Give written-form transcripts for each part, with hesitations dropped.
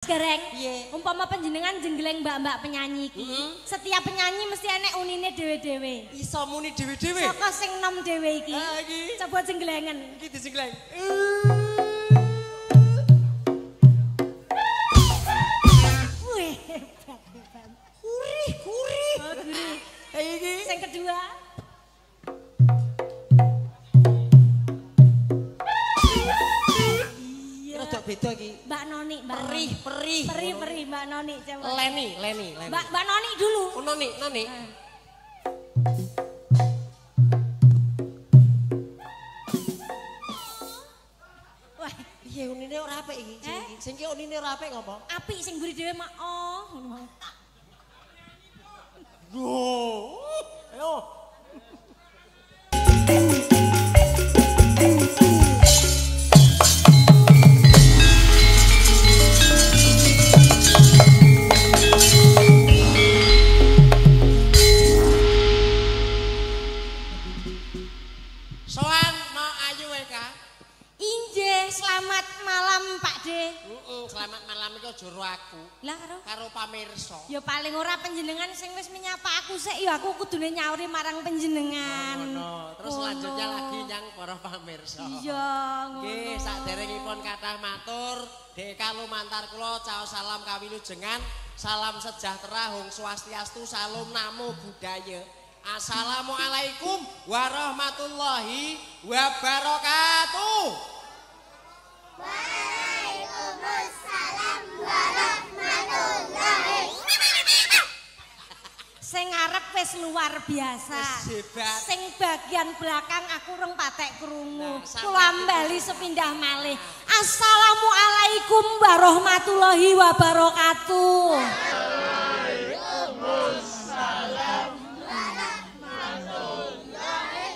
Gareng. Umpama panjenengan jenggleng mbak-mbak penyanyi iki. Setiap penyanyi mesti enek unine dhewe-dhewe. Iso muni dhewe-dhewe. Saka sing nom dhewe iki. Ha iki. Coba jenglengen. Iki dijenggleng. Wih, hebat, hebat. Gurih, gurih. Oh, gurih. Iki. Sing kedua. Rada beda iki. Mbak Noni, Mbak Perih, perih. Perih, perih Mbak Noni coba. Leni, Leni, Leni. Mbak Noni dulu. Oh, Noni, Noni. Wah, piye unine ora apik iki? Sing iki unine ora apik ngopo? Apik sing mburi dhewe mak oh ngono. Lho. Ayo. Selamat malam Pak D. Selamat malam iki aja ro aku. Lah karo? Karo pamirsa. Ya paling ora panjenengan sing wis menyapa aku sik ya aku kudune nyauri marang panjenengan. Ngono. Terus selanjutnya lagi nyang para pamirsa. Iya, ngono. Nggih, saderengipun kathah matur, DK lumantar kula caos salam kawilujengan, salam sejahtera, hong swastiastu, salam namo buddhaya. Assalamualaikum warahmatullahi wabarakatuh. Waalaikumsalam warahmatullahi. Sing ngarep wis luar biasa. Sing bagian belakang aku rong patek krungu. Kula bali sepindah malih. Assalamualaikum warahmatullahi wabarakatuh. Waalaikumsalam warahmatullahi.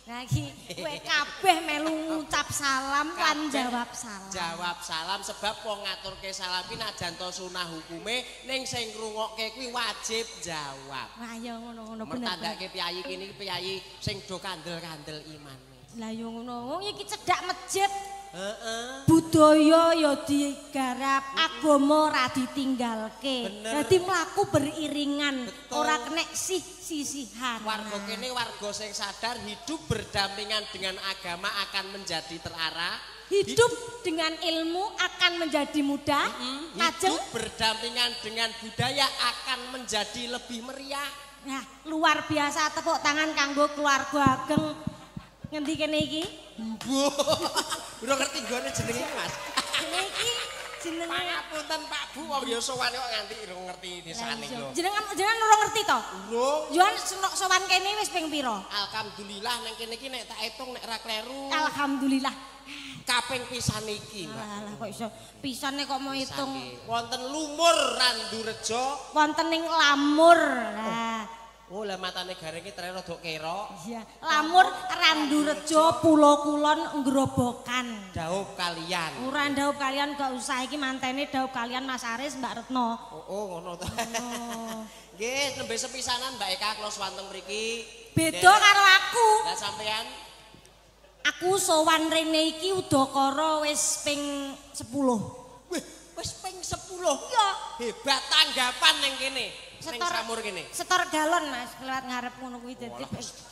Nah iki kowe kabeh melu ngucap salam lan jawab salam. Jawab salam sebab wong ngaturke salam ki najan to sunah hukume ning sing ngrungokke kuwi wajib jawab. Wah ya ngono-ngono bener. Mertandake piyayi kene iki piyayi sing do kandel-kandel imane. Lah ya ngono, wong iki cedhak masjid. Heeh. Budaya ya digarap, agama ora ditinggalke. Dadi mlaku beriringan, ora kenek sih-sisihan. Warga kene warga sing sadar hidup berdampingan dengan agama akan menjadi terarah. Hidup dengan ilmu akan menjadi mudah. Hidup berdampingan dengan budaya akan menjadi lebih meriah. Nah, luar biasa tepuk tangan kanggo keluarga ageng. Ngendi kene iki? Mbuh. Ora ngerti nggone jenenge iki, Mas. Jenenge iki jenenge Pangapunten Pak Bu, wong ya sowan kok nganti ora ngerti desane lho. Jenengan jenengan ora ngerti to? Urung. Yo sowan kene wis ping pira? Alhamdulillah nang kene iki nek tak etung nek ra kleru. Alhamdulillah. Kaping pisan iki, Mbak. Alah kok iso pisane kok mau hitung. Wonten Lumur Randurejo, wonten ning Lamur. Lah. Oh, lah matane gareng iki trene rada kerok. Iya, Lamur Randurejo Pulo Kulon Grobogan. Daup kalian. Ora daup kalian gak usah iki mantene daup kalian Mas Aris Mbak Retno. Oh, ngono to. Nggih, nembe sepisanan Mbak Eka kula sowan teng mriki. Beda karo aku. Lah sampean? Aku sowan rene iki udakara wis ping 10. Wih, wis ping 10. Iya. Hebat tanggapan ning kene. Setor samur kene. Setor galon Mas, lewat ngarep ngono kuwi dadi.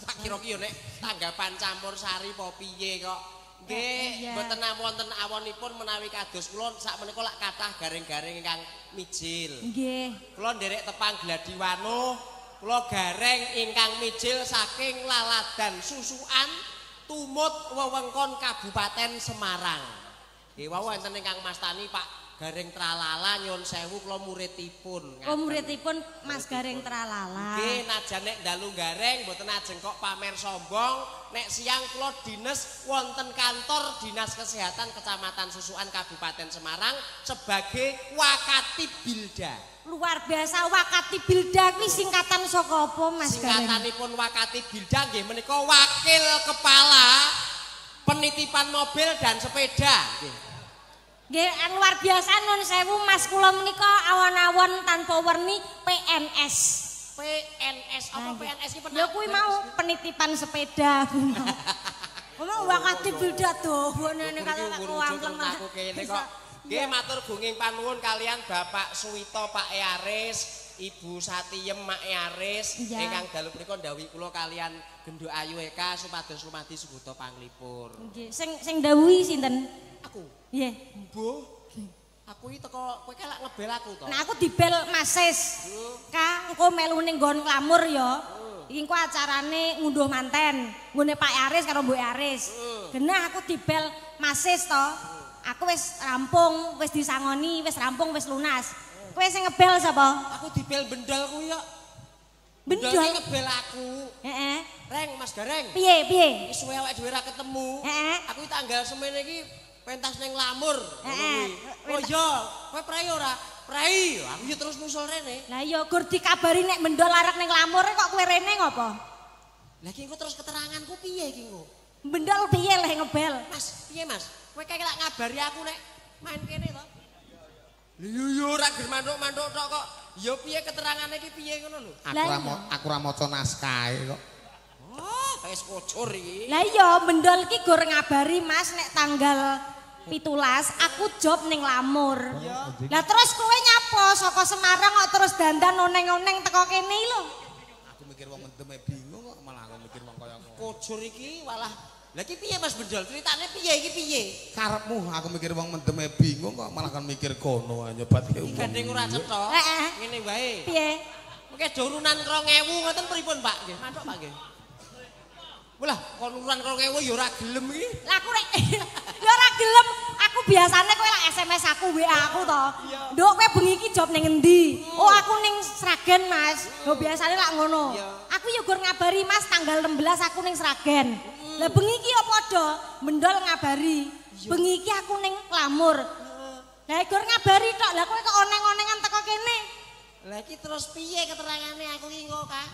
Tak kira ki yo nek tanggapan campur sari apa piye kok. Nggih, mboten wonten awonipun menawi kados kula sakmenika lak kathah gareng-gareng ingkang mijil. Nggih. Kula nderek tepang Gladiwano, kula gareng ingkang mijil saking Laladan Susukan tumut wewengkon Kabupaten Semarang. Nggih, wau wonten ingkang mastani Pak Gareng Tralala nyun sewu kula muridipun. Oh muridipun Mas Gareng Tralala. Nggih, najan nek dalu gareng mboten ajeng kok pamer sombong, nek siang kula dines wonten kantor Dinas Kesehatan Kecamatan Susukan Kabupaten Semarang sebagai Wakatib Bilda. Luar biasa Wakatib Bilda kuwi singkatan saka apa Mas Gareng? Singkatanipun Wakatib Bilda nggih menika Wakil Kepala Penitipan Mobil dan Sepeda. Nggih. Nggih, luar biasa nun sewu Mas kula menika awon-awon tanpa werni PNS. PNS apa PNS iki? Ya kuwi mau penitipan sepeda kuwi mau. Ngomong Wakatib Bilda dowo nene karo aku ampleng aku kene kok. Nggih matur gunging panuwun kalian Bapak Suwito Pak Aris, Ibu Satiyem Mak Aris ingkang dalu punika ndhawuhi kula kalian Genduk Ayu Eka supados lumadi sugata panglipur. Nggih, sing ndhawuhi sinten? Aku. Nggih. Mbuh. Aku iki teko kowe lak ngebel aku to. Nah aku dibel Masis. Ka engko melu ning nggon Nglamur ya. Iki engko acarane ngunduh manten, nggone Pak Aris karo Mbok Aris. Genah aku dibel Masis to. Aku wis rampung, wis disangoni, wis rampung, wis lunas. Kowe sing ngebel sapa? Aku dibel bendol kuwi kok. Bendol ngebel aku. Heeh. Reng Mas Gareng. Piye, piye? Iki suwe awake dhewe ra ketemu. Heeh. Aku tanggal semene iki pentas ning Lamur. Heeh. Oh iya, kowe prei ora? Prei. Aku ya terus nusul rene. Lah iya gur dikabari nek mendol arek ning Lamur kok kowe rene ngopo? Lah iki engko terus keteranganku piye iki engko? Bendol piye leh ngebel? Mas, piye Mas? Kowe kae lak ngabari aku nek main kene to. Lho yo ora ger mantuk-mantuk tok kok. Ya piye keterangane iki piye ngono lho. Aku ora maca naskahe kok. Oh, wis kocor iki. Lah iya mendol iki gur ngabari Mas nek tanggal 17 aku job ning Lamur. Lah terus kowe nyapa saka Semarang kok terus dandan oneng-oneng teko kene lho. Aku mikir wong mendeme bingung kok malah aku mikir wong kaya ngono. Kocor iki walah. Lah iki piye Mas Bendol? Critane piye iki piye? Karepmu aku mikir wong mendeme bingung kok malah kan mikir kono nyebatke wong. Gandeng ora cetha. Ngene wae. Piye? Mengke urunan 2000 ngoten pripun Pak? Nggih, mantuk Pak nggih. Walah, kon urunan 2000 ya ora gelem iki. Lah aku rek ya ora gelem. Aku biasane kowe lak SMS aku, WA aku to. Nduk kowe bengi iki job ning endi? Oh, aku ning Sragen, Mas. Lho biasane lak ngono. Aku ya gur ngabari Mas tanggal 16 aku ning Sragen. Lah bengi iki ya padha mendol ngabari. Bengi iki aku ning Lamur. Lah gur ngabari tok. Lah kowe kok oneng-onengan teko kene. Lah iki terus piye keterangane aku iki engko, Kak?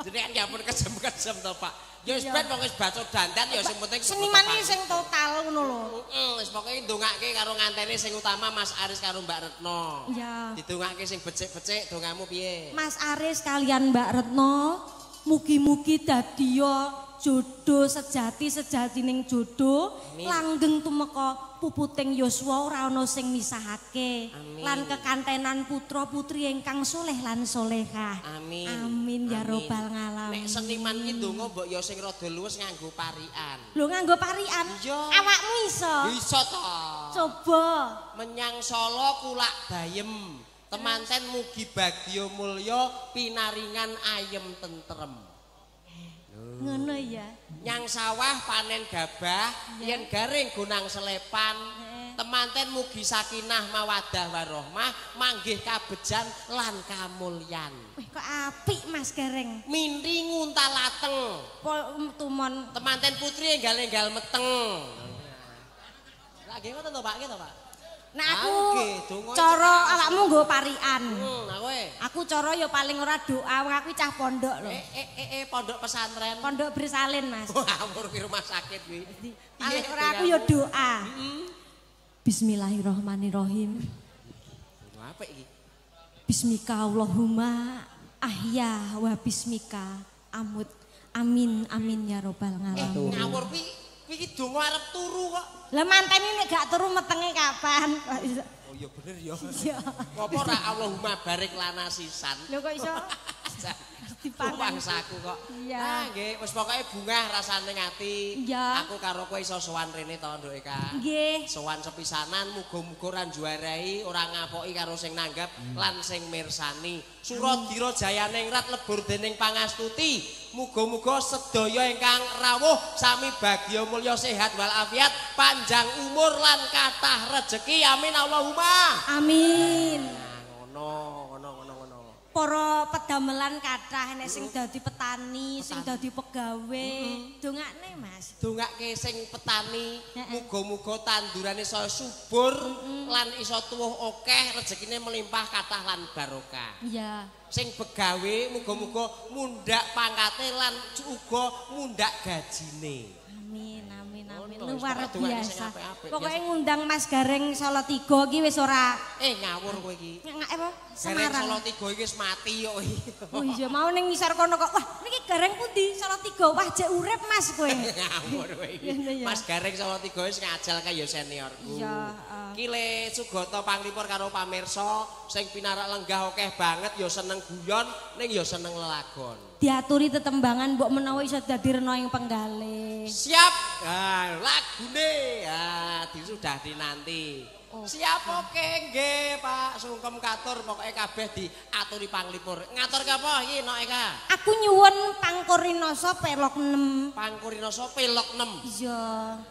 Jenengan ya ampun kejem-kejem to, Pak. Ya wis ben wong wis baca dandan ya sing penting seniman iki sing total ngono lho. Heeh, wis pokoke ndongake karo ngantene sing utama Mas Aris karo Mbak Retno. Iya. Didongake sing becik-becik dongamu piye? Mas Aris kalian Mbak Retno mugi-mugi dadiya jodoh sejati sejatining jodoh langgeng tumeka puputing yuswa ora ana sing misahake lan kekantenan putra putri ingkang soleh lan solehah. Amin. Amin ya robbal ngalamin. Nek seniman ki ndonga mbok ya sing rada luwes nganggo parian. Lho nganggo parian? Awakmu iso? Iso to. Coba. Menyang Solo kulak bayem. Temanten mugi bagya mulya pinaringan ayem tentrem. Ngono ya. Nyang sawah panen gabah, yen garing gonang selepan. Temanten mugi sakinah mawadah warohmah, manggih kabejan lan kamulyan. Wih kok apik Mas Gareng. Minti nguntal lateng. Tumon. Temanten putri enggal-enggal meteng. Lah nggih ngoten to Pak, nggih to Pak? Nah aku cara awakmu nggo parian. Aku cara ya paling ora doa, wong aku cah pondok lho. Pondok pesantren. Pondok bersalin, Mas. Ngawur ki rumah sakit kuwi. Paling ora aku ya doa. Bismillahirrahmanirrahim. Apik iki. Bismika Allahumma ahya wa bismika amut. Amin amin ya robbal ngalamin. Ngawur kuwi iki donga arep turu kok. Lah manteni nek gak turu metenge kapan? Oh iya bener ya. Iya. Apa ora Allahumma barik lana sisan. Lho kok iso? Dipangan saku kok. Iya. Nah nggih, wis pokoke bungah rasane ati. Iya. Aku karo kowe iso sowan rene to, Nduk Eka. Nggih. Sowan sepisanan muga-muga ora njuarai, ora ngapoki karo sing nanggap lan sing mirsani. Suradira jayaningrat lebur dening pangastuti. Muga-muga sedaya ingkang rawuh sami bagya mulya sehat walafiat, panjang umur lan kathah rejeki. Amin Allahumma. Amin. Nah, ngono ngono ngono ngono. Para pedamelan kathah nek sing dadi petani, sing dadi pegawe, dongakne Mas. Dongake sing petani, muga-muga tandurane saya subur lan iso tuwuh akeh, rezekine melimpah kathah lan barokah. Iya. Sing begawe muga-muga mundhak pangkate lan uga mundhak gajine. Amin amin amin. Luar biasa. Pokoke ngundang Mas Gareng Salatiga iki wis ora ngawur kowe iki. Apa? Semarang. Gareng Salatiga iki wis mati kok. Oh iya mau ning ngisor kono kok. Wah, niki gareng pundi? Salatiga. Wah, jek urip Mas kowe. Ngawur kowe iki. Mas Gareng Salatiga wis ngajal kaya seniorku. Iya, Ki le Sugata panglipur karo pamirsa sing pinarak lenggah akeh banget ya seneng guyon ning ya seneng lelagon. Diaturi tetembangan mbok menawa iso dadi rena ing penggalih. Siap. Ah, lagune. Ah, sudah dinanti. Oh. Siap oke nggih Pak, sungkem katur pokoke kabeh diaturi panglipur. Ngaturke apa iki Nok Eka? Aku nyuwun Pangkurinasa pelok 6. Pangkurinasa pelok 6. Iya.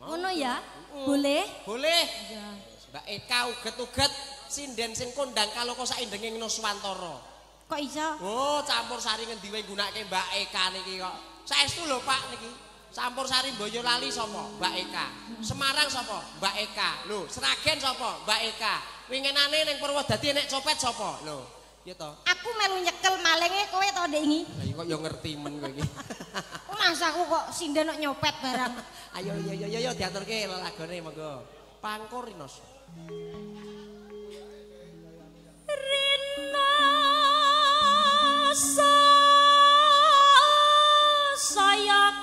Ngono ya? Boleh? Boleh. Iya. Mbak Eka uget-uget sinden sing kondang kaloka saindenging Nuswantara. Kok iso? Oh, campur sari ngendi wae nggunakake Mbak Eka niki kok. Saestu lho Pak niki. Campur sari Boyolali sapa? Mbak Eka. Semarang sapa? Mbak Eka. Lho, Sragen sapa? Mbak Eka. Winginane ning Purwodadi nek copet sapa? Lho, iya to. Aku melu nyekel malinge kowe to ndek ingi. Lah kok ya ngerti men kowe iki. Mas aku kok sinden kok nyopet barang. Ayo yo yo yo diaturke lelagone monggo. Pangkurinasa. Rinasa saya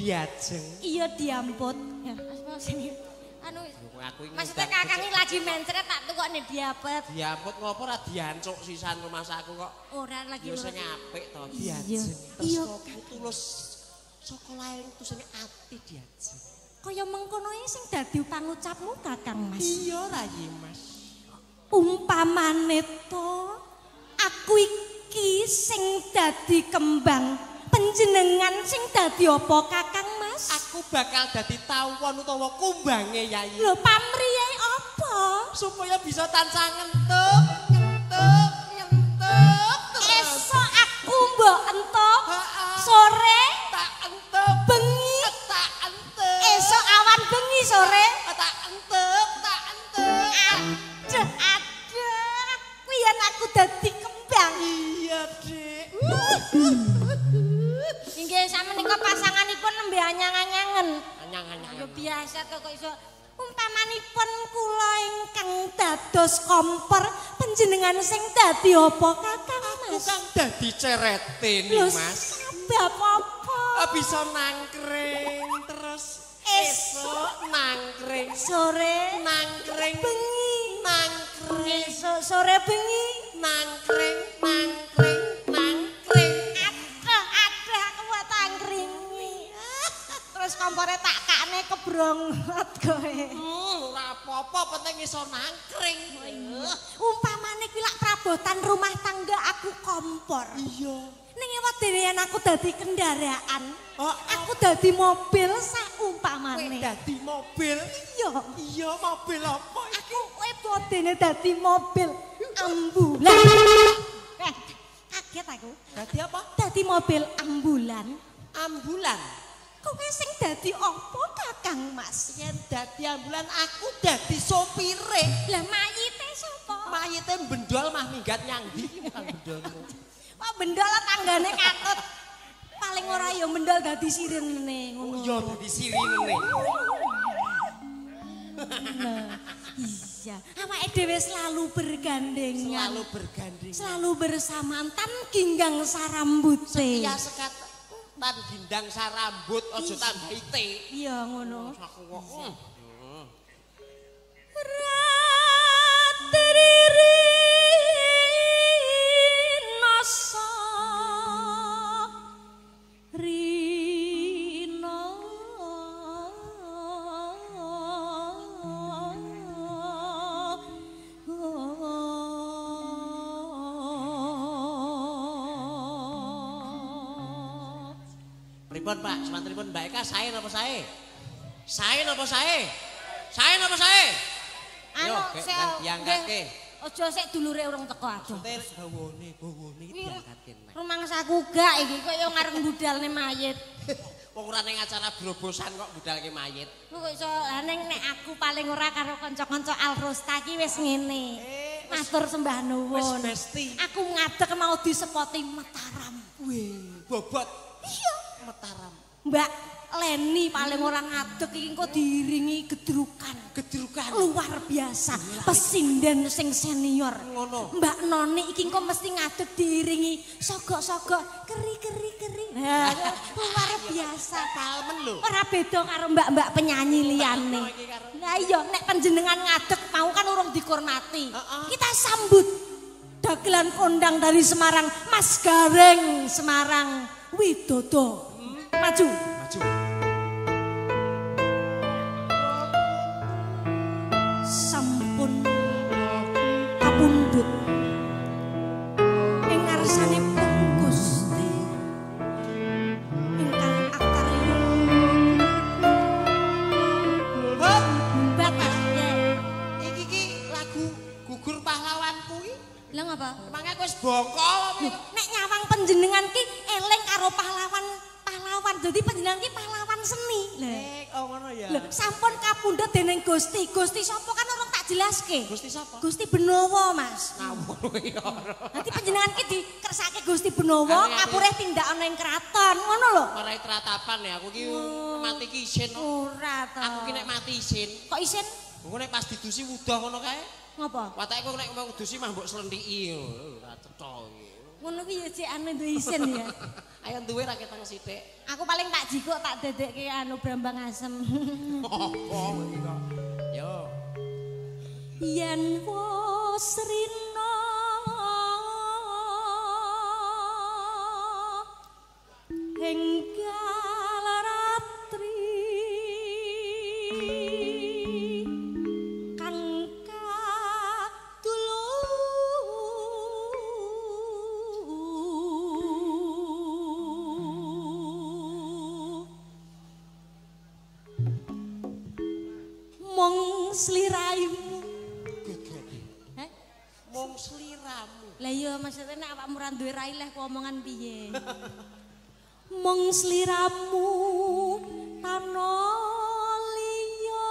Diajeng. Iya diamput. Ya, anu maksudnya kakang iki lagi mencret tak tukokne diapet. Diamput ngopo ora diancuk sisan rumahsaku kok. Ora lagi. Ya sing apik to diajeng. Iya, tulus saka lair tusane ati diajeng. Kaya mengkono iki sing dadi pangucapmu Kakang Mas. Iya rayi Mas. Umpamane to aku iki sing dadi kembang, panjenengan sing dadi apa Kakang Mas? Aku bakal dadi tawon utawa kumbange Yayi. Lho pamriye apa? Supaya bisa tansah ngentup, ngentup, ngentup terus. Esuk aku mbok entup, sore tak entup, bengi tak entup. Esuk awan bengi sore tak entup, tak entup. Aduh, aduh, kuwi yen aku dadi kembang. Iya, Dik. Inggih samenika pasanganipun nembe anyang-anyangen. Anyang-anyangen. Ya biasa to kok iso. Umpamanipun kula ingkang dados kompor, panjenengan sing dadi apa Kakang Mas? Aku kang dadi cerete nih Mas. Sebab apa? Bisa nangkring terus. Esuk nangkring, sore nangkring, bengi nangkring, esuk sore bengi nangkring, nangkring, nangkring. Aduh, aduh aku mau tangkringi. Terus kompore tak kakne kebrongot kowe. Ora apa-apa, penting iso nangkring. Umpamane kuwi lak prabotan rumah tangga aku kompor. Iya. Ning ewadene yen aku dadi kendaraan, oh, aku dadi mobil saumpamane. Kowe dadi mobil? Iya. Iya, mobil apa iki? Aku ewadene dadi mobil ambulan. Kaget aku. Dadi apa? Dadi mobil ambulan. Ambulan? Kowe sing dadi apa Kakang Mas? Yen dadi ambulan aku dadi sopire. Lah mayite sapa? Mayite bendol mah minggat nyang ndi kang bendolmu. Wah bendol tanggane katut. Paling ora ya bendol dadi sirene ngono. Oh iya dadi sirene. Iya, awake dhewe selalu bergandengan. Selalu bergandengan. Selalu bersamaan tan ginggang sarambute. Setia sekat. Tan gindang sarambut aja tambahi T. Iya ngono. Aku kok. Pripun Pak, semantenipun Mbak Eka sae napa sae? Sae napa sae? Sae napa sae? Anu diangkatke. Aja sik dulure urung teko aja. Bawane, bawane diangkatke nek. Rumangsaku gak iki kaya ngarep budalne mayit. Wong ora ning acara brobosan kok budalke mayit. Ku kok iso ning nek aku paling ora karo kanca-kanca Alrosta ki wis ngene. Matur sembah nuwun. Wis besti. Aku ngadeg mau disepoti Mataram. Weh, bobot. Iya. Mataram. Mbak Leni paling ora ngadeg iki engko diiringi gedrukan. Gedrukan luar biasa. Pesinden sing senior. Ngono. Mbak Noni iki engko mesti ngadeg diiringi sogok-sogok keri-keri-keri. Nah, luar biasa. Palmen lho. Ora beda karo mbak-mbak penyanyi liyane. Lah iya nek panjenengan ngadeg mau kan urung dikormati. Kita sambut dagelan kondang dari Semarang, Mas Gareng Semarang Widodo. Maju. Maju. Sampun kapundhut ing ngarsanipun Gusti ingkang akarya. Bapak iki ki lagu gugur pahlawanku iki. Lha ngapa? Emang aku wis bongko. Nek nyawang panjenengan ki eling karo pahlawan. Pahlawan, jadi panjenengan ki pahlawan seni. Oh ngono ya. Lho, sampun kapundhut dening Gusti. Gusti sapa kan urung tak jelaske. Gusti sapa? Gusti Benowo, Mas. Ngawur ya. Nanti panjenengan ki dikersake Gusti Benowo, kapurih tindak ana ing kraton, ngono lho. Marai tratapan ya, aku ki mati ki isin. Ora to. Aku ki nek mati isin. Kok isin? Engko nek pas didusi wudah ngono kae. Ngopo? Watake kok nek mau dusi mah mbok slendhiki ngono, ora cetha iki. Ngono kuwi ya cek anu duwe isin ya. Ayo duwe ra ketang sithik. Aku paling tak jikuk tak dedekke anu brambang asem. Apa iki kok? Yo. Yen wis rina enggal ratri kang kadulu mung sliraimu. Heh? Mung sliramu. Lah iya maksudnya nek awakmu ora duwe rai leh ku omongan piye? Mung sliramu tano liya.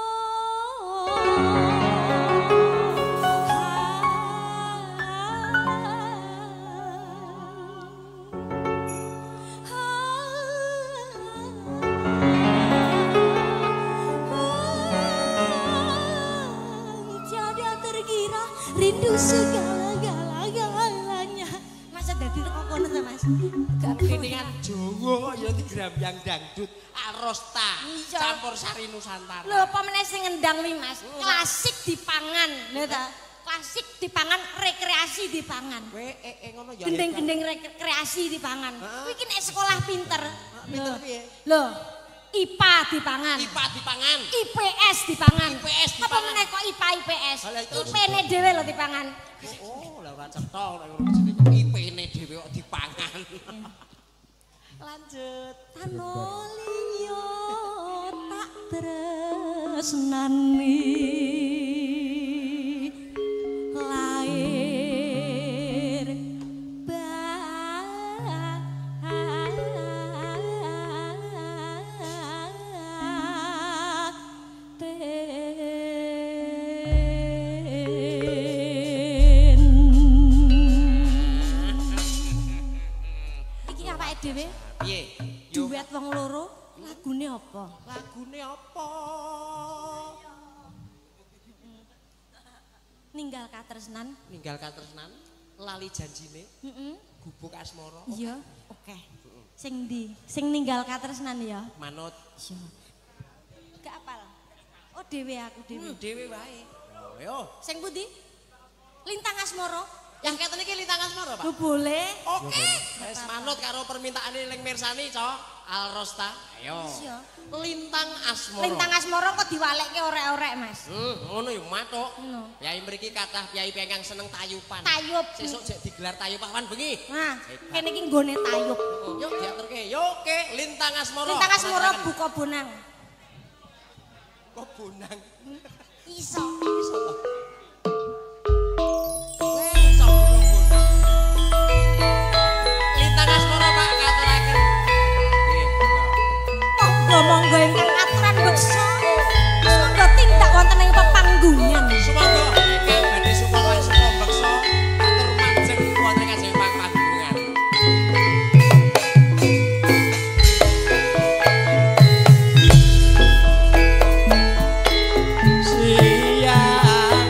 Tiada terkira rindu segala-galanya. Masa dadi teko kono ta, Mas? Gak Keningan Jawa ya digrambyang dangdut Arosta campur sari Nusantara. Lho apa meneh sing ngendang wi, Mas? Klasik dipangan, lho ta. Klasik dipangan, rekreasi dipangan. Kowe ngono ya. Gendeng-gendeng rekreasi dipangan. Kuwi iki nek sekolah pinter. Pinter piye? Lho, IPA dipangan. IPA dipangan. IPS dipangan. IPS dipangan. Apa meneh kok IPA IPS? IP-ne dhewe lho dipangan. Oh, lah ora cetha nek ngono jenenge kok IP-ne dhewe kok dipangan. Lanjut. Tano liya tak tresnani lahir batin. Iki awake dhewe piye? Duet wong loro, lagune apa? Lagune apa? Ninggal katresnan. Ninggal katresnan, lali janjine. Gubuk Asmara. Iya, oke. Sing ndi? Sing ninggal katresnan ya. Manut. Iya. Gak apal. Oh, dhewe aku dhewe. Dhewe wae. Yo. Sing pundi? Lintang Asmara. Yang keten iki Lintang Asmara, Pak. Lho boleh. Oke. Wis manut karo permintaane ling mirsani, Cok. Alrosta. Ayo. Iya. Lintang Asmara. Lintang Asmara kok diwalekke orek-orek, Mas. Ngono ya matuk. Ngono. Yai mriki kathah piyai ingkang seneng tayupan. Tayub. Sesuk jek digelar tayub awan bengi. Nah, kene iki nggone tayub. Yuk diaturke. Yo oke, Lintang Asmara. Lintang Asmara buka bonang. Kok bonang? Iso. Iso to. Iso buka bonang. Lintang Asmara Pak katuraken. Nggih. Monggo monggo ingkang aturan beksa. Sumangga tindak wonten ing pepanggungan. Sumangga ingkang badhe sukma sukma beksa atur majeng wonten ing ajeng panggungan. Siang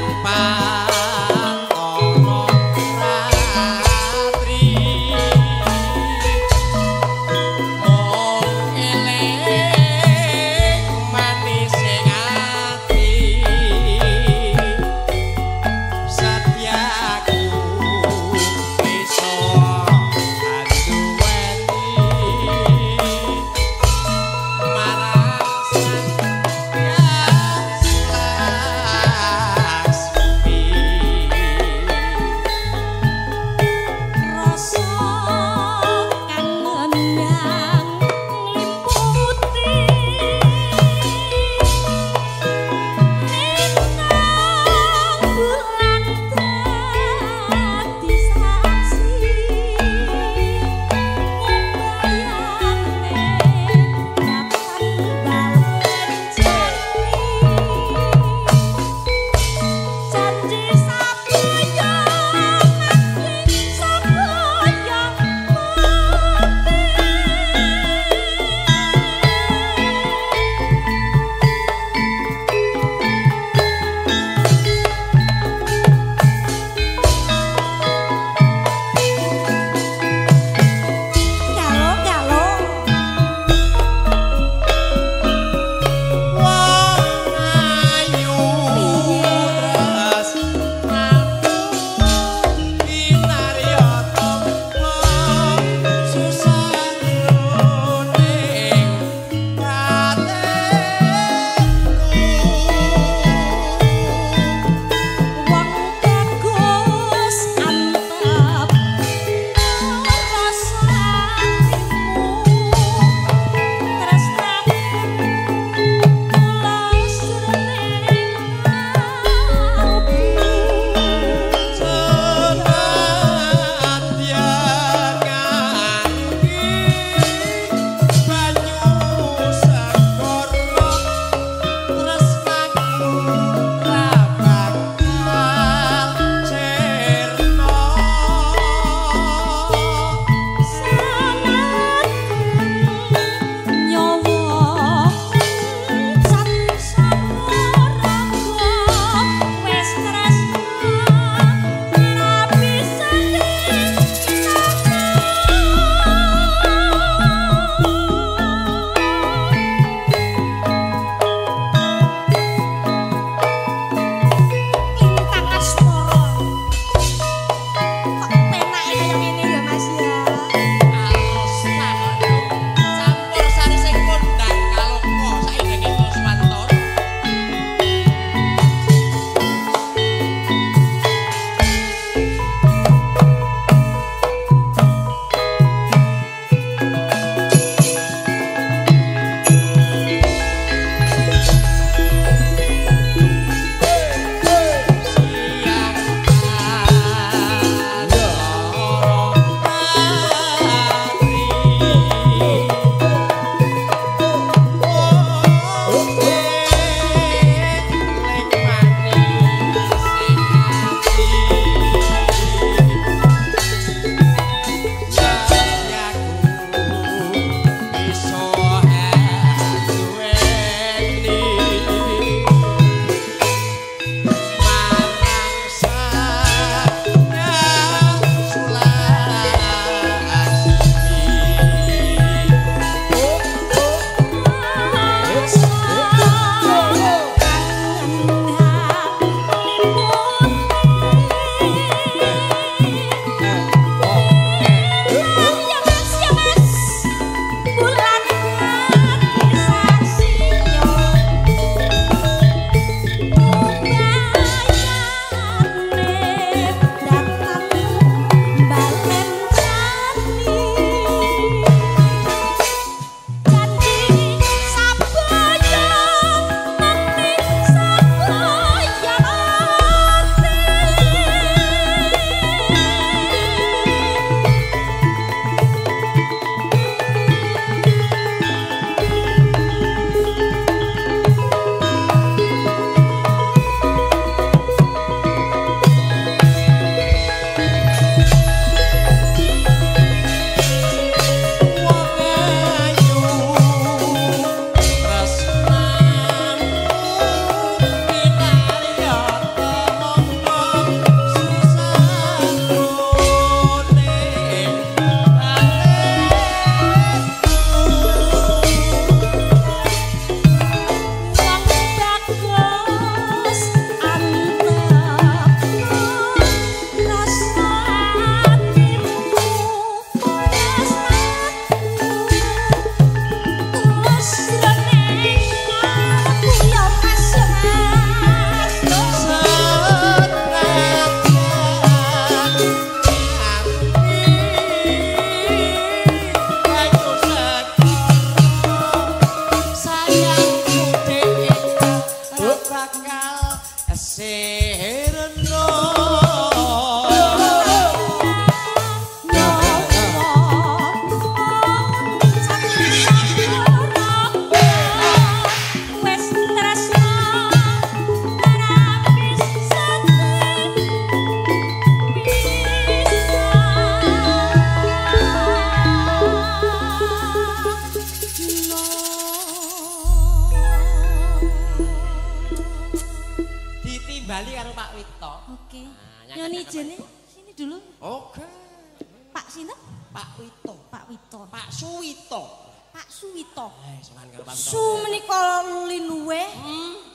Pak Wito. Pak Wito. Pak Suwito. Pak Suwito. Sowan karo Pak Wito. Su menika linuwih,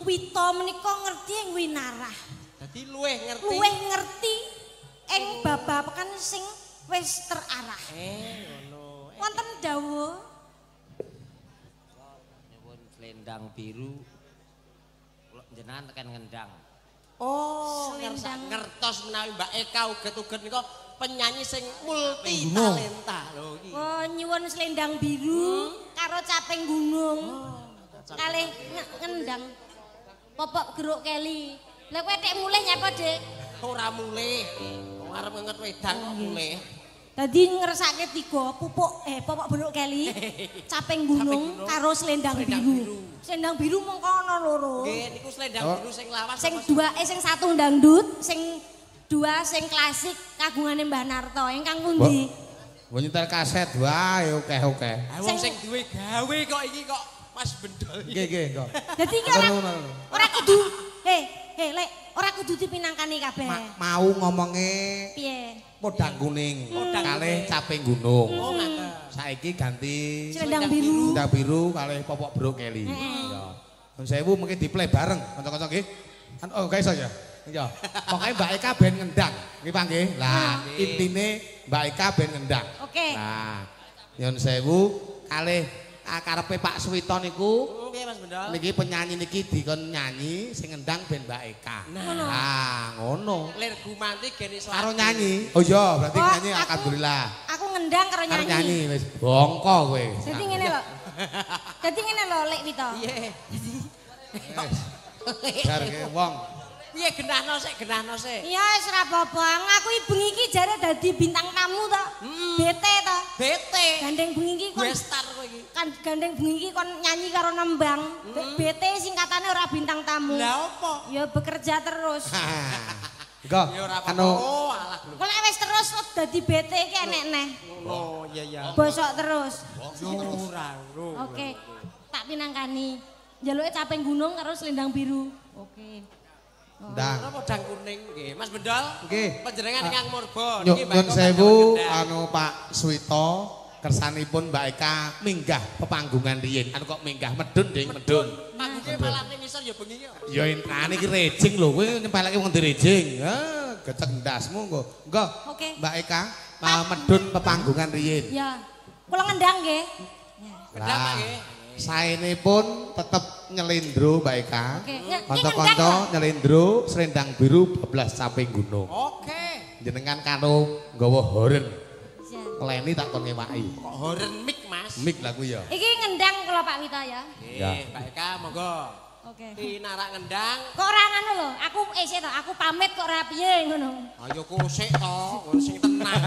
Wito menika ngerti ing winarah. Dadi luwih ngerti. Luwih ngerti ing babagan sing wis terarah. Ngono. Wonten dawuh nyuwun selendang biru kula jenengan tekan ngendang. Oh, ngertos menawi Mbak Eka uget-uget nika penyanyi sing multi talenta lho iki. Oh, nyuwun selendang biru karo caping gunung. Kalih ngendang. Popok geruk keli. Lah kowe tek mulih nyapa, Dik? Ora mulih. Wong arep ngenget wedang kok mulih. Dadi ngersake tiga pupuk popok beruk keli, caping gunung karo selendang biru. Selendang biru mongko ana loro. Nggih, niku selendang biru sing lawas. Sing dua sing satu dangdut, sing dua sing klasik kagungane Mbah Narto. Ingkang pundi? Mbok nyetel kaset wae akeh-akeh. Wong sing duwe gawe kok iki kok Mas Bendol. Nggih, nggih, kok. Dadi iki ora kudu Lek, ora kudu dipinangkani kabeh. Mau ngomonge piye? Podang kuning, kalih caping gunung. Oh, ngaten. Saiki ganti selendang biru. Selendang biru kalih popok bruk keli. Iya. Nuwun sewu mungkin di-play bareng kanca-kanca nggih. Oh, gak iso ya. Iya. Pokoke Mbak Eka ben ngendang. Nggih, Pak nggih. Lah, intine Mbak Eka ben ngendang. Oke. Lah, nyuwun sewu kalih karepe Pak Suwito niku. Nggih, Mas Bendol. Niki penyanyi niki dikon nyanyi sing ngendang ben Mbak Eka. Nah, ngono. Lir gumanti gen iso. Karo nyanyi. Oh iya, berarti nyanyi alhamdulillah. Aku ngendang karo nyanyi. Karo nyanyi wis bongko kowe. Dadi ngene lho. Dadi ngene lho Lek Wito. Piye? Jarke wong. Piye genahno sik, genahno sik. Iya wis ora apa-apa. Aku bengi iki jare dadi bintang tamu to. BT to. BT. Gandeng bengi iki kon star kowe iki. Kan gandeng bengi iki kon nyanyi karo nembang. BT singkatane ora bintang tamu. Lah opo? Ya bekerja terus. Engko. Anu oh alah lho. Kok lek wis terus dadi BT iki enek neh. Oh iya iya. Bosok terus. Ora. Oke. Tak pinangkani. Njaluke caping gunung karo selendang biru. Oke. Ndang. Napa podang kuning nggih. Mas Bendol. Nggih. Panjenengan ingkang murba niki Mbak Nyun sewu anu Pak Suwito kersanipun Mbak Eka minggah pepanggungan riyin. Anu kok minggah medun ding medun. Panggunge malah ning ngisor ya bengi kok. Ya entane iki rejing lho kowe nyempelake wong direjing. Ha, gecek ndasmu engko. Engko. Mbak Eka medun pepanggungan riyin. Ya. Kula ngendang nggih. Ngendang Pak nggih. Saenipun tetep nyelindro Mbak Eka. Kanca-kanca nyelindro selendang biru bablas caping gunung. Oke. Jenengan karo nggawa horen. Leni tak kon ngewaki. Kok horen mik, Mas? Mik lah kuwi ya. Iki ngendang kula Pak Wito ya. Nggih, Mbak Eka monggo. Oke. Tinarak ngendang. Kok ora ngono lho, aku isih to, aku pamit kok ora piye ngono. Ayo kosik to, ngono sing tenang.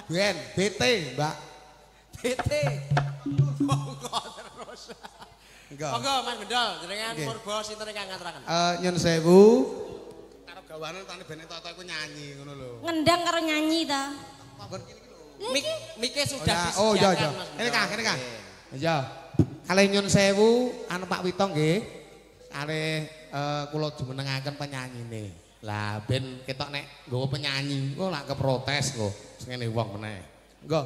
Ben, BT, Mbak. BT. Monggo terus. Monggo Mas Bendol, jenengan murba sinten ingkang ngaturaken? Nyun sewu. Karo gawanan tane ben toto iku nyanyi ngono lho. Ngendang karo nyanyi ta. Mik mike sudah disediakan. Oh iya iya. Kene Kang, kene Kang. Iya. Kalih nyun sewu anu Pak Wito nggih. Kalih kula jumenengaken penyanyine. Lah ben ketok nek nggawa penyanyi engko lak keprotes engko sing ngene wong meneh. Engko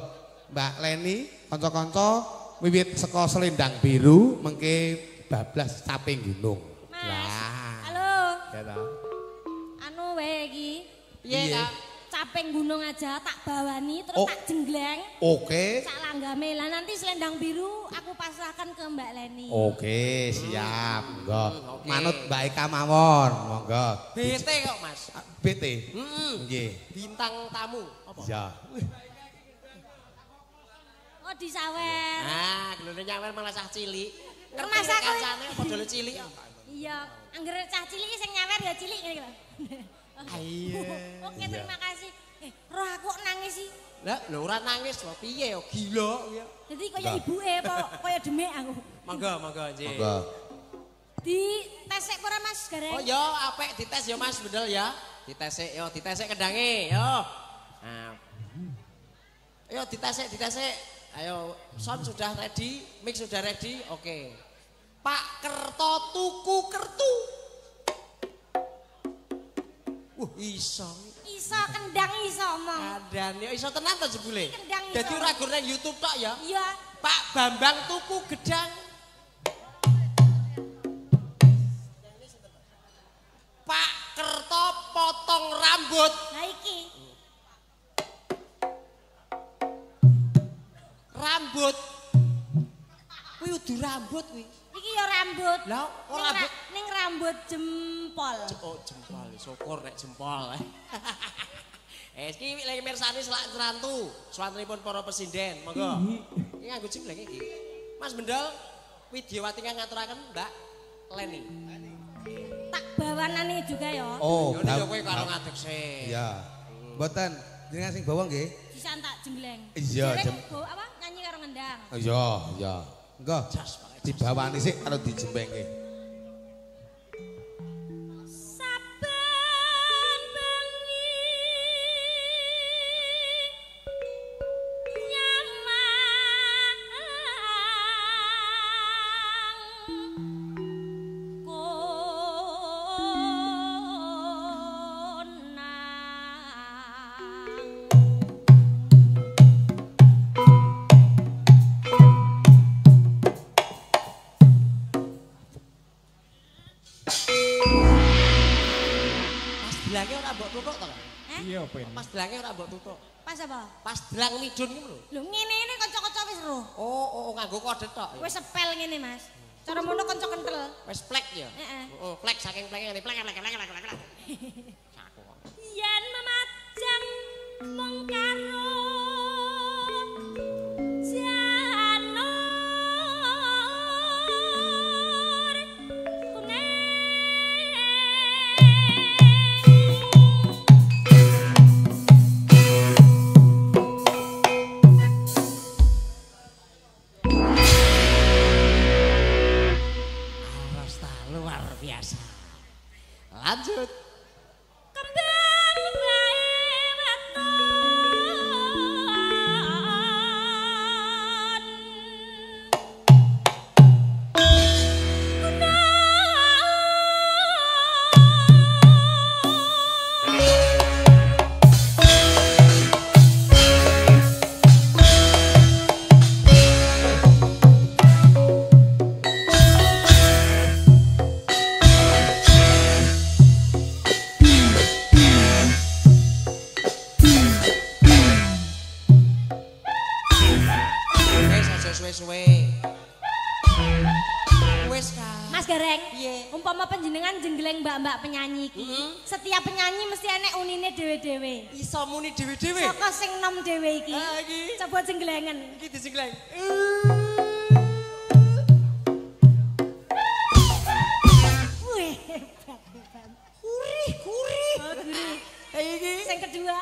Mbak Leni kanca-kanca wiwit saka selendang biru mengke bablas caping gunung. Mas. Lah. Halo. Ya ta. Anu wae iki. Piye ta? Caping gunung aja tak bawani terus tak jenggleng. Oke. Sak langgame. Lah nanti selendang biru aku pasrahkan ke Mbak Leni. Oke, siap. Monggo. Manut Mbak Eka mawon, monggo. BT kok, Mas. BT. Heeh. Nggih. Bintang tamu apa? Iya. Oh disawer. Nah, gelone nyawer malah cah cilik. Ngerti kancane padha cilik kok. Iya, anggere cah cilik sing nyawer ya cilik ngene lho. Iya. Oke, terima kasih. Roh aku kok nangis sih. Lah, lho ora nangis lho, piye ya gila ya. Dadi kaya ibuke apa kaya demek aku. Monggo, monggo nggih. Monggo. Ditesek ora Mas Gareng? Oh ya, apik dites ya Mas Bendol ya. Ditesek yo, ditesek kendange yo. Nah. Ayo ditesek, ditesek. Ayo, sound sudah ready, mic sudah ready, oke. Pak Kerto tuku kertu. Wah, iso. Iso kendang iso omong. Kandhane iso tenan to jebule. Kendang iso. Dadi ora gur nang YouTube tok ya. Iya. Pak Bambang tuku gedang. Pak Kerto potong rambut. Lah iki. Rambut. Kuwi udu rambut kuwi. Iki ya rambut. Lah, kok rambut ning rambut jempol. Oh, jempol. Syukur nek jempol. Iki lagi mirsani selak cerantu, swantenipun para pesinden. Monggo. Iki nganggo jembleng iki. Mas Bendol, Widyawati kang ngaturaken Mbak Leni. Tak bawanane juga ya. Oh, yo kowe karo ngadeg sik. Iya. Mboten, jenengan sing bawa nggih? Sisan tak jembleng. Iya, bawa apa? Nyanyi karo ngendang. Iya, iya. Engko dibawani sik karo dijembengke. Saben bengi nyamang konang. Iya, Ben. Pas delange ora mbok tutuk. Pas apa? Pas delang midun ki lho. Lho ngene-ngene kanca-kanca wis ro. Oh, nganggo kode tok. Wis sepel ngene, Mas. Cara mono kanca kentel. Wis plek ya? Heeh. Oh, plek saking pleke ngene, plek plek plek plek plek. Yen memajang mung karo janur kuning. Luar biasa. Lanjut. Kembang bae weton. Suwe-suwe. Wis ka. Mas Gareng, piye? Umpama panjenengan jenggleng mbak-mbak penyanyi iki, setiap penyanyi mesti enek unine dhewe-dhewe. Iso muni dhewe-dhewe. Saka sing nom dhewe iki. Ha iki. Coba jenglengen. Iki dijenggleng. Wih, hebat, hebat. Gurih, gurih. Oh, gurih. Iki sing kedua.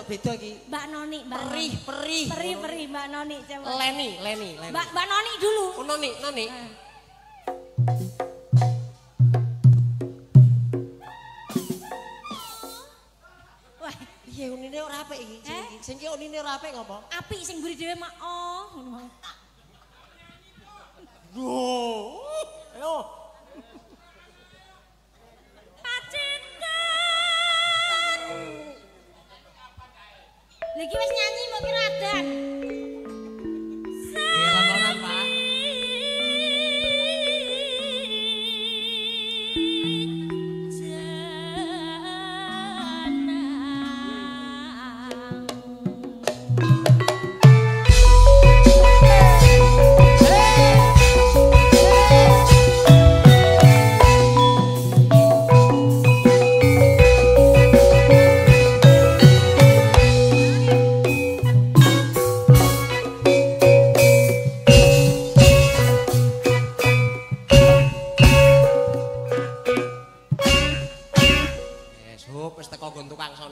Beda iki. Mbak Noni, Mbak Perih, perih. Perih, perih Mbak Noni coba. Leni, Leni, Leni. Mbak Noni dulu. Oh, Noni, Noni. Wah, piye unine ora apik iki? Sing iki unine ora apik ngopo? Apik sing mburi dhewe mak oh ngono. Lho. Ayo. Pacitan. Lagi wis nyanyi mbok kira adan. Nggih, Pak.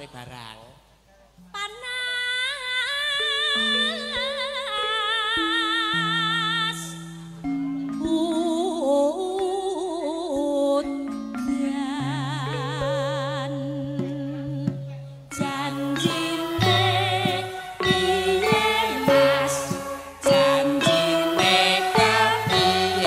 Barang. Panas udan janjine piye Mas, janjine kepiye?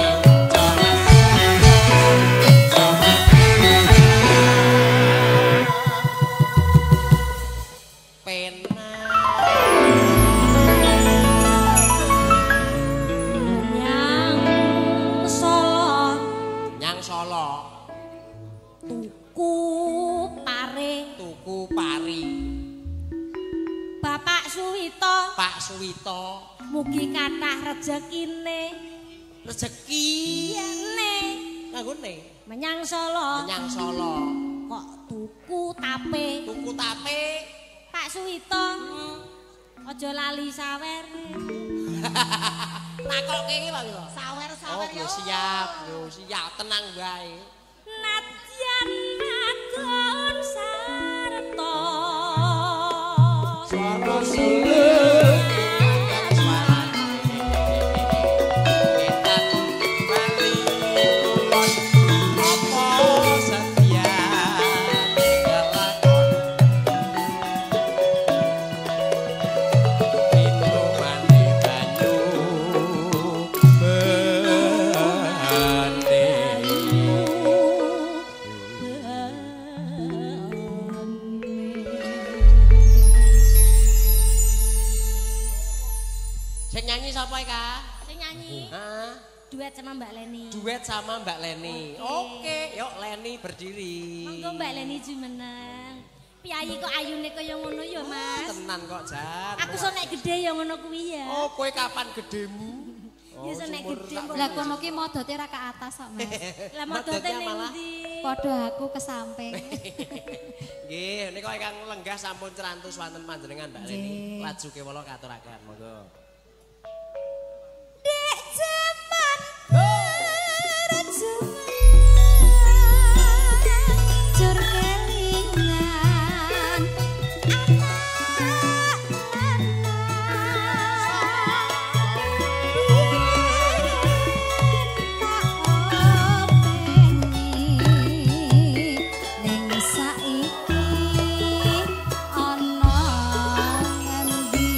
Suwito. Pak Suwito. Mugi kathah rejekine. Rejeki. Iyane. Nganggone. Menyang Solo. Menyang Solo. Kok tuku tape. Tuku tape. Pak Suwito. Aja lali sawere. Takoke iki Pak Wito. Sawer-sawer yo. Oh, siap, yo siap, tenang wae. Nadyan magon sarta. Swara suluk. Duet sama Mbak Leni. Duet sama Mbak Leni. Oke, yuk Leni berdiri. Monggo Mbak Leni jumeneng. Piyayi kok ayune kaya ngono ya, Mas. Tenan kok jan. Aku so nek gede ya ngono kuwi ya. Oh, kowe kapan gedemu? Ya so nek gede. Lah kono ki modote ra ke atas kok, Mas. Lah modote ning ndi? Padha aku ke samping. Nggih, nika ingkang lenggah sampun cerantus wonten panjenengan Mbak Leni. Laju kewala katuraken, monggo. Dek jaman berjuang jur kelingan anak lanang tak openi ning saiki ana ngendi.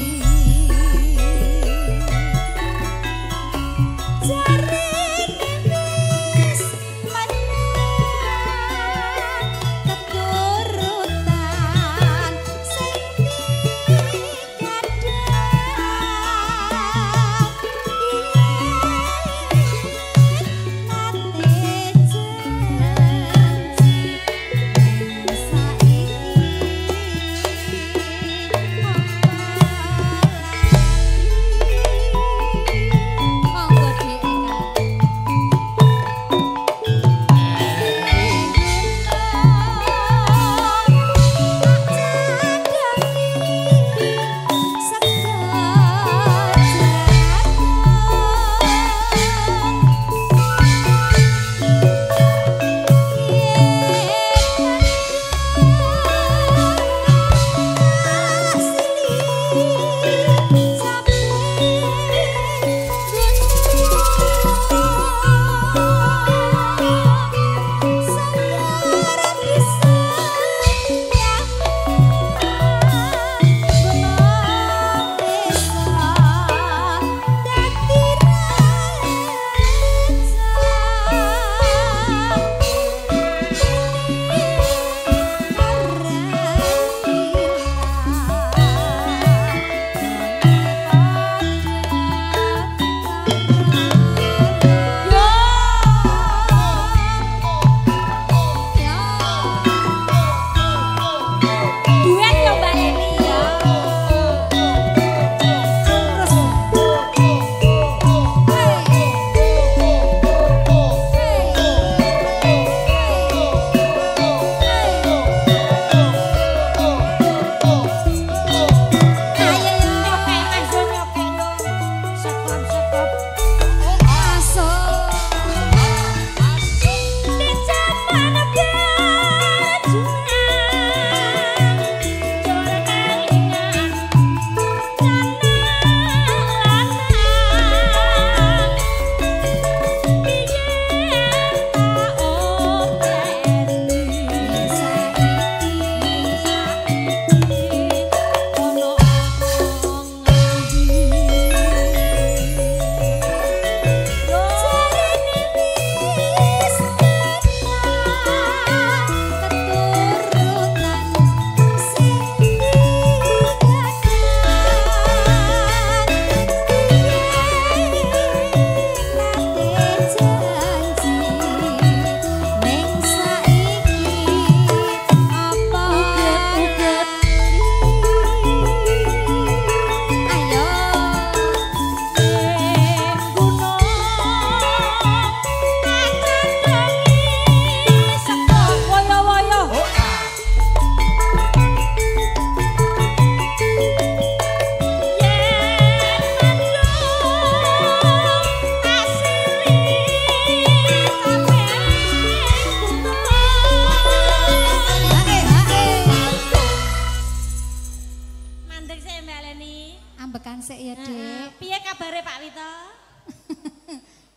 sik ya, Dik. Piye kabare Pak Wito?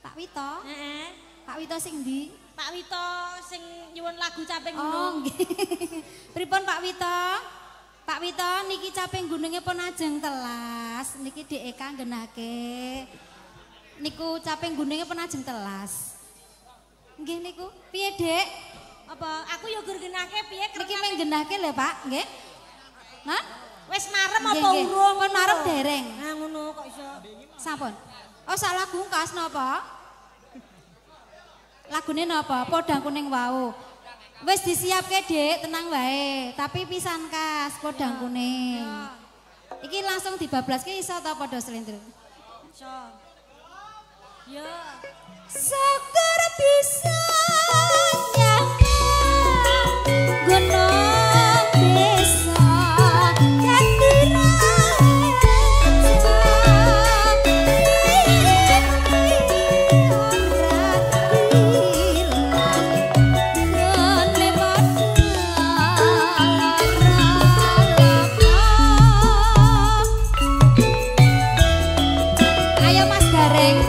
Pak Wito? Heeh. Pak Wito sing ndi? Pak Wito sing nyuwun lagu Caping Gunung. Oh, nggih. Pripun Pak Wito? Pak Wito niki Caping Gununge pun ajeng telas. Niki Dik Eka nggenake. Niku Caping Gununge pun ajeng telas. Nggih niku. Piye, Dik? Apa aku yo gur genahke piye Niki mung genahke lho, Pak, nggih. Hah? Wis marem apa urung? Pun marem dereng. Nah ngono kok iso. Sampun. Oh sak lagu kas napa? Lagune napa? Podang Kuning wau. Wis disiapke, Dik, tenang wae. Tapi pisan kas Podang Kuning. Iki langsung dibablaske iso ta padha slendro? Iso. Yo. Syukur bisa nyampe gunung desa dadi raja. Ayo Mas Gareng.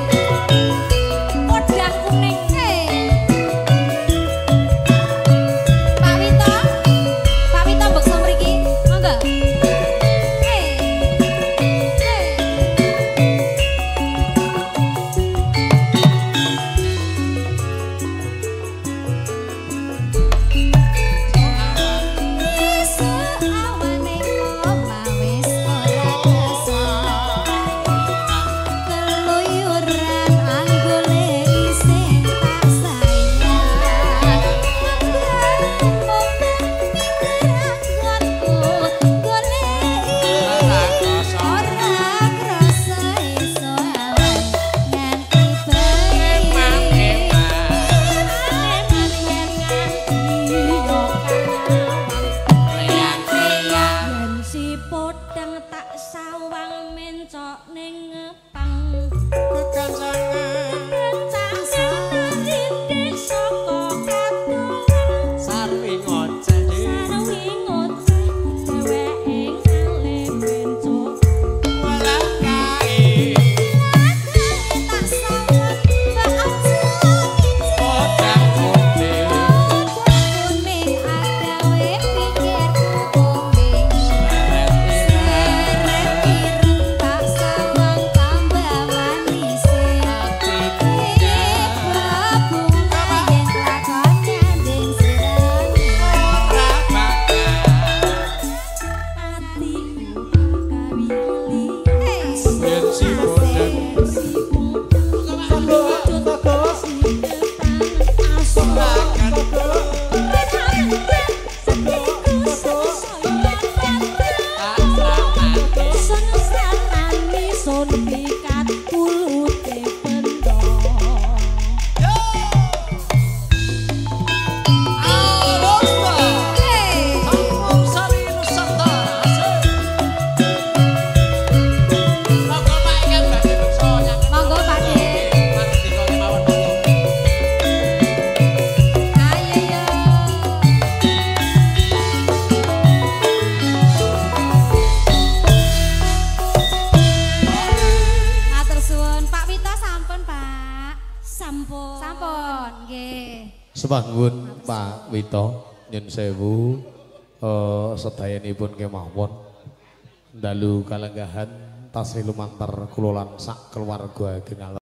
Podang Kuning. Pak Wito, Pak Wito beksa mriki, monggo. Awane omah wis ora kesel. Keluyuran anggone isih tak sayang. Pikir anggonku goleki ora krasa iso awan nganti bengi. Yen si podang tak sawang mencok ning ngepang. Kencane titik saka katon. Sarwi ngoceh. Sarwi ngoceh dheweke ngalih mencok. Walah kae. Tak sawang mbak aja ngijik. Podang kuning. Kuning agawe pikirku kuning. Seret ireng tak sawang tambah manise. Bebunga yen lakon nyanding sirane. Ora bakal. Atiku kawili. Yen si podang. Campur Sari Nusantara. Monggo Pak ingkang badhe beksa nyanyi. Monggo, Pak De. Mardika kemawon monggo. Ayo yo. Matur suwun Pak Wito sampun Pak. Sampun. Sampun nggih. Sembah nuwun Pak Wito, nyun sewu sedayanipun kemawon dalu kalenggahan tasih lumantar kula lan sak keluarga ageng.